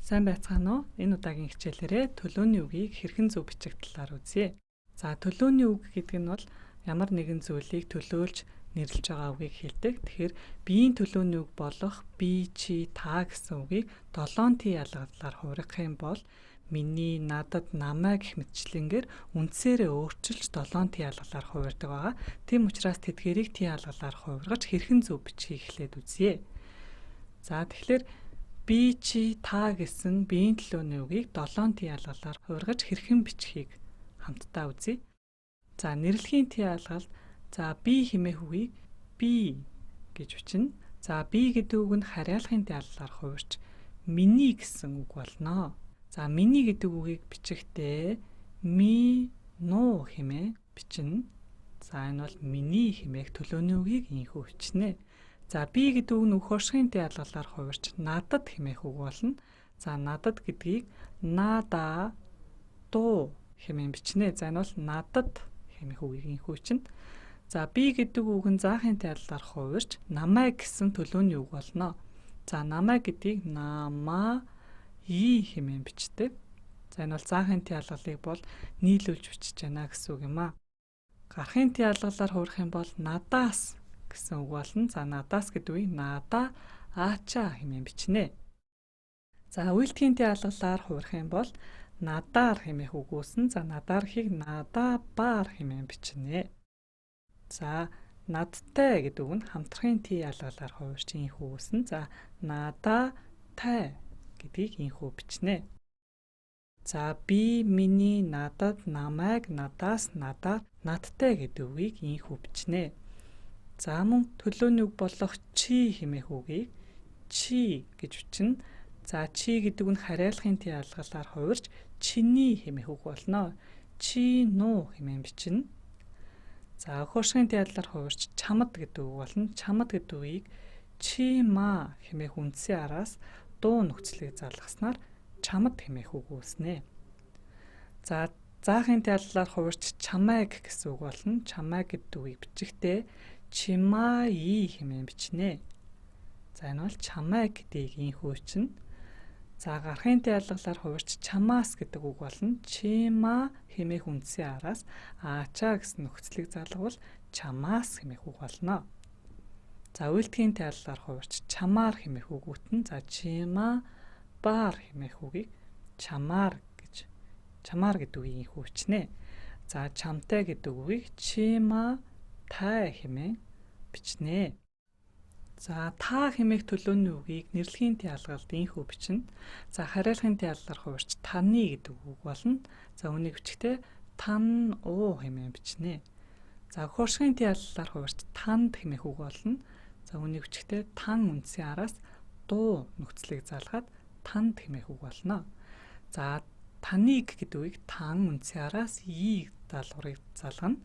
Сайн байцгаана уу? Энэ удаагийн хичээлээрээ төлөөний үгийг хэрхэн зөв бичих талаар үзье. За, төлөөний үг гэдэг нь бол ямар нэгэн зүйлийг төлөөлж нэрлэж байгаа үгийг хэлдэг. Тэгэхээр биеийн төлөөний үг болох би, чи, та гэсэн үгийг 7 тий ялгалаар хувиргах юм бол миний, надад, намайг гэх мэтчилэнгээр үндсээрээ өөрчилж 7 тий ялгалаар хувирдаг байгаа. Тийм учраас тэдгэрийг тий ялгалаар хувиргаж хэрхэн зөв бичихийг эхлээд үзье. За, тэгэхээр би, чи, та гэсэн биеийн төлөөний үгийг 7 тий ялгалаар хувиргаж хэрхэн бичихийг хамтдаа үзье. За, нэрлэхийн тий ялгалд за би хэмээх үгийг би гэж бичнэ. За, би гэдэг үг нь харьяалахын тий ялгалаар хувирч миний гэсэн үг болно. За, миний гэдэг үгийг бичихдээ ми, нуу хэмээн бичнэ. За, энэ бол миний хэмээх төлөөний үгийг ийнхүү бичнэ. За, би гэдэг үг нь өх оршихын тий ялгалаар хувирч надад хэмээх үг болно. За, надад гэдгийг нада, дуу хэмээн бичнэ. За, энэ бол надад хэмээх үгийг ийнхүү бичнэ. За, би гэдэг үг нь заахын тий ялгалаар хувирч намайг гэсэн төлөөний үг болно. За, намайг гэдгийг нама, и хэмээн бичдэг. За, энэ бол заахын тий ялгалыг бол нийлүүлж бичиж байна гэсэн үг юм аа. Гарахын тий ялгалаар хувирах юм бол надаас гэсэн үг болно. За, надаас гэдэг үгийг нада, аача хэмээн бичнэ. За, үйлдэхийн тий ялгалаар хувирах юм бол надаар хэмээх үг үүснэ. За, надаар хийг нада, баар хэмээн бичнэ. За, надтай гэдэг үг нь хамтрахын тий ялгалаар хувирч ийнхүү үүснэ. За, нада, тай гэдгийг ийнхүү бичнэ. За, би, миний, надад, намайг, надаас, надаар, надтай гэдэг үгийг ийнхүү бичнэ. За, мөн төлөөний үг болох чи хэмээх үгийг чи гэж бичнэ. За, чи гэдэг нь харьяалахын тий ялгалаар хувирч чиний хэмээх үг болно. Чи, нуу хэмээн бичнэ. За, өх оршихын тий ялгалаар хувирч чамд гэдэг үг болно. Чамд гэдэг үгийг чи, ма хэмээх үндсийн араас дуу нөхцөлийг залгаснаар чамд хэмээх үг үүснэ. За, заахын тий ялгалаар хувирч чамайг гэсэн үг болно. Чамайг гэдэг үгийг бичихдээ чимаа, и хэмээн бичнэ. За, энэ бол чамайг гэдгийг ийнхүү бичнэ. За, гарахын тий ялгалаар хувирч чамаас гэдэг үг болно. Чима хэмээх үндсийн араас аача гэсэн нөхцөлийг залгавал чамаас хэмээх үг болно. За, үйлдэхийн тий ялгалаар хувирч чамаар хэмээх үг үүтэн. За, чима, баар хэмээх үгийг чамаар гэж чамаар гэдэг үгийг ийнхүү бичнэ. За, чамтай гэдэг үгийг чима, тай хэмээн бичнэ. За, та хэмээх төлөөний үгийг нэрлэхийн тий ялгалд ийнхүү бичнэ. За, харьяалахын тий ялгалаар хувирч таны гэдэг үг болно. За, үүнийг бичихдээ тан, уу хэмээн бичнэ. За, өх оршихын тий ялгалаар хувирч танд хэмээх үг болно. За, үүнийг бичихдээ тан үндсийн араас дуу нөхцөлийг залгаад танд хэмээх үг болно. За, таныг гэдэг үгийг тан үндсийн араас и залгуурыг залгана.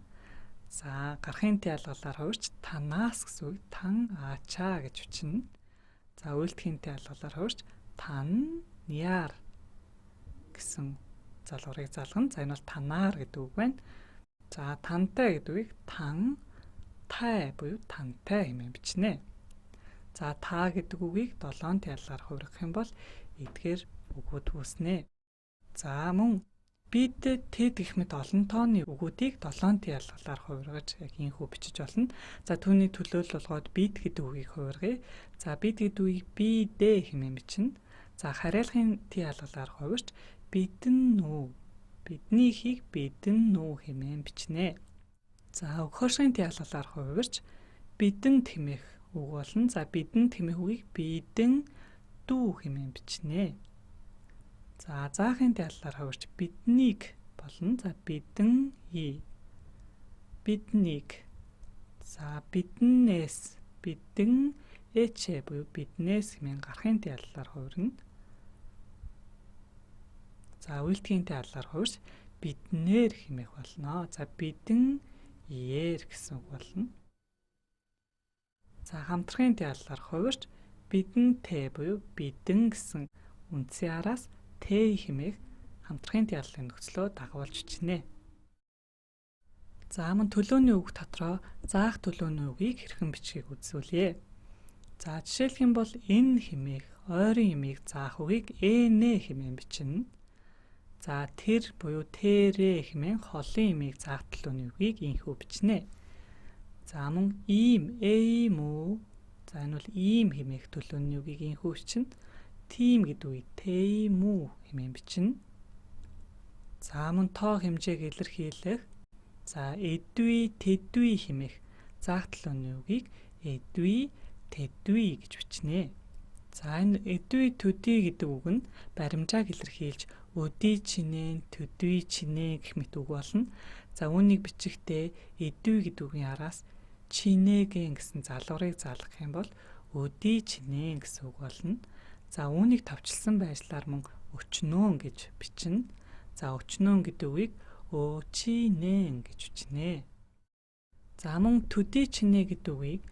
За, гарахын тий ялгалаар хувирч танаас гэсэн үг тан, аачаа гэж бичнэ. За, үйлдэхийн тий ялгалаар хувирч тан, яар гэсэн залгуурыг залгана. За, энэ бол танаар гэдэг үг байна. За, тантай гэдэг үгийг тан, тай буюу тантай хэмээн бичнэ. За, та гэдэг үгийг 7 тий ялгалаар хувиргах юм бол эдгээр үгүүд үүснэ. За, мөн бид, тэд гэх мэт олон тооны үгүүдийг 7 тий ялгалаар хувиргаж яг ийнхүү бичиж болно. За, түүний төлөөлөл болгоод бид гэдэг үгийг хувиргая. За, бид гэдэг үгийг би, дэ хэмээн бичнэ. За, харьяалахын тий ялгалаар хувирч бидэн нү, биднийхийг бидэн нү хэмээн бичнэ. За, өх оршихын тий ялгалаар хувирч бидэнд хэмээх үг болно. За, бидэнд хэмээх үгийг бидэн, дүү хэмээн бичнэ. За, заахын яллаар хувирч биднийг болно. За, бидэн, и. Биднийг. За, биднээс, бидэн, эчэ буюу биднээс хэмээн гарахын яллаар хувирна. За, үйлдэхийн яллаар хувирч биднээр хэмээх болно. За, бидэн, иээр гэсэн үг болно. За, хамтрахын яллаар хувирч бидэн тэ буюу бидэн гэсэн үндсийн араас тэ хэмээх хамтрахын яллын нөхцлөө дагуулж бичнэ. За, мөн төлөөний үг дотроо заах төлөөний үгийг хэрхэн бичихийг үзүүлье. За жишээлх юм бол энэ хэмээх ойрын юмыг заах үгийг энэ хэмээн бичнэ. За тэр буюу тэрэ хэмээн холын юмыг заах төлөөний үгийг инхүү бичнэ. За мөн ийм, эйм үү. За энэ бол ийм хэмээх төлөөний үгийг инхүү бичнэ. Тийм гэдэг үгийг тэйм үү хэмээн бичнэ. За мөн тоо хэмжээг илэрхийлэх за эдвий, тэдвий хэмээх заах төлөөний үгийг эдвий, тэдвий гэж бичнэ. За энэ эдвий, төдий гэдэг үг нь баримжааг илэрхийлж өдий чинээ, төдий чинээ гэх мэт үг болно. За үүнийг бичихтэй эдвий гэдэг үгийн араас чинээгэн гэсэн залгуурыг залгах юм бол өдий чинээ гэсэн үг болно. За үүнийг товчлсон байдлаар мөн өчнөөн гэж бичнэ. За өчнөөн гэдэг үгийг өчинэн гэж бичнэ. За мөн төдий чинээ гэдэг үгийг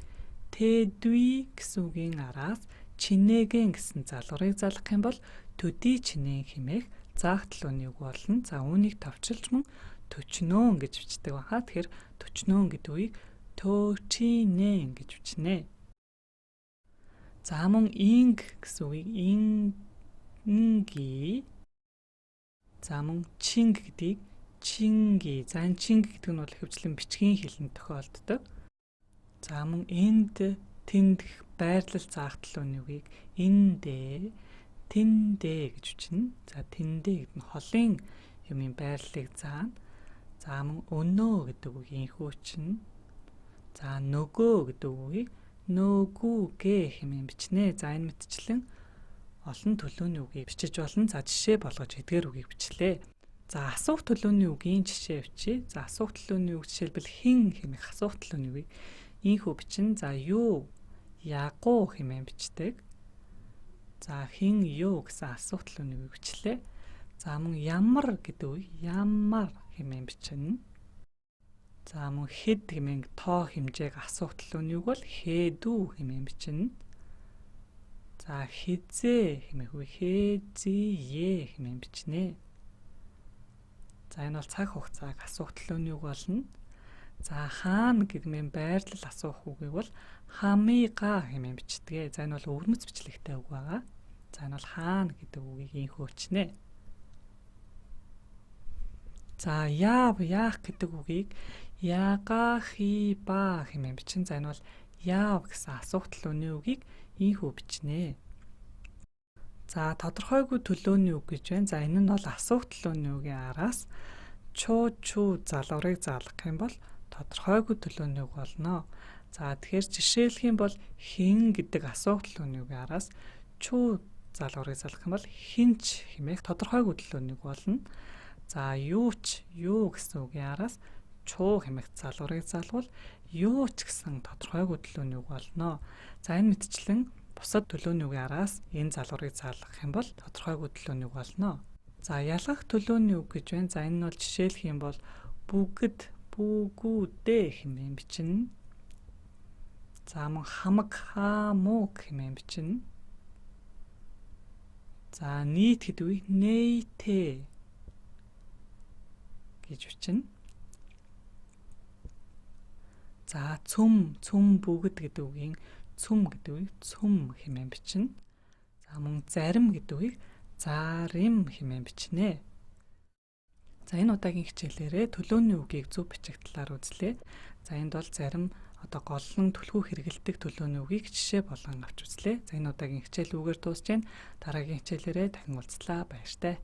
тэдвий гэсэн үгийн араас чинээгэн гэсэн залгуурыг залгах юм бол төдий чинээ хэмээх заах төлөөний үг болно. За үүнийг товчилж мөн төчнөөн гэж бичдэг байхаа. Тэгэхээр төчнөөн гэдэг үгийг төчинэн гэж бичнэ. За мөн инг гэсэн үгийг инги. За мөн чинг гэдгийг чинги. За энэ чинг гэдэг нь бол ихэвчлэн бичгийн хэлэнд тохиолддог. За мөн энд, тэнд гэх байрлал заах төлөөний үгийг эндэ, тэндэ гэж бичнэ. За тэндэ гэдэг нь холын юмын байрлалыг заана. За мөн өнөө гэдэг үгийг инхүү бичнэ. За нөгөө гэдэг үгийг нөгүүгэ хэмээн бичнэ. За энэ мэтчлэн олон төлөөний үгийг бичиж болно. За жишээ болгож эдгээр үгийг бичлээ. За асуух төлөөний үгийн жишээ бичье. За асуух төлөөний үг жишээлбэл хэн хэмээх асуух төлөөний үгийг инхүү бичнэ. За юу, ягуу хэмээн бичдэг. За хэн, юу гэсэн асуух төлөөний үгийг бичлээ. За мөн ямар гэдэг үг ямар хэмээн бичнэ. За мөн хэд хэмээн тоо хэмжээг асуух төлөөний үг бол хэдүү хэмээн бичнэ. За хизээ хэмээх үг хэзээ хэмээн бичнэ. За энэ бол цаг хугацааг асуух төлөөний үг болно. За хаана гэдэг нь байрлал асуух үгийг бол хамыга хэмээн бичдэг. За энэ бол өвөрмөц бичлэгтэй үг байгаа. За энэ бол хаана гэдэг үгийг инхүү бичнэ. За яав, яах гэдэг үгийг яга, хи, ба хэмээн бичнэ. За энэ бол яав гэсэн асуух төлөөний үгийг инхүү бичнэ. За тодорхойгүй төлөөний үг гэж байна. За энэ нь бол асуух төлөөний үгийн араас чуу, чүү залгуурыг залгах юм бол тодорхойгүй төлөөний үг болно. За тэгэхээр жишээлх юм бол хэн гэдэг асуух төлөөний үгийн араас чуу залгуурыг залгах юм бол хинч хэмээх тодорхойгүй төлөөний үг болно. За юу ч, юу гэсэн үгийн араас чуу хэмээх залгуурыг залгавал юу ч гэсэн тодорхойгүй төлөөний үг болно. За энэ мэтчлэн бусад төлөөний үгийн араас энэ залгуурыг залгах юм бол тодорхойгүй төлөөний үг болно. За ялгах төлөөний үг гэж байна. За энэ нь бол жишээлх юм бол бүгд, бүгүүдээ хэмээн бичнэ. За мөн хамаг, хамууг хэмээн бичнэ. За нийт гэдэг үгийг нээтэй гэж бичнэ. За цөм, цөм бүгд гэдэг үгийн цөм гэдэг үгийг цөм хэмээн бичнэ. За мөн зарим гэдэг үгийг зарим хэмээн бичнэ. За энэ удаагийн хичээлээрээ төлөөний үгийг зөв бичих талаар үзлээ. За энд бол зарим одоо голлон түлхүү хэрэгэлдэг төлөөний үгийг жишээ болгон авч үзлээ. За энэ удаагийн хичээл үүгээр дуусж байна. Дараагийн хичээлээрээ дахин уулзлаа. Баяртай.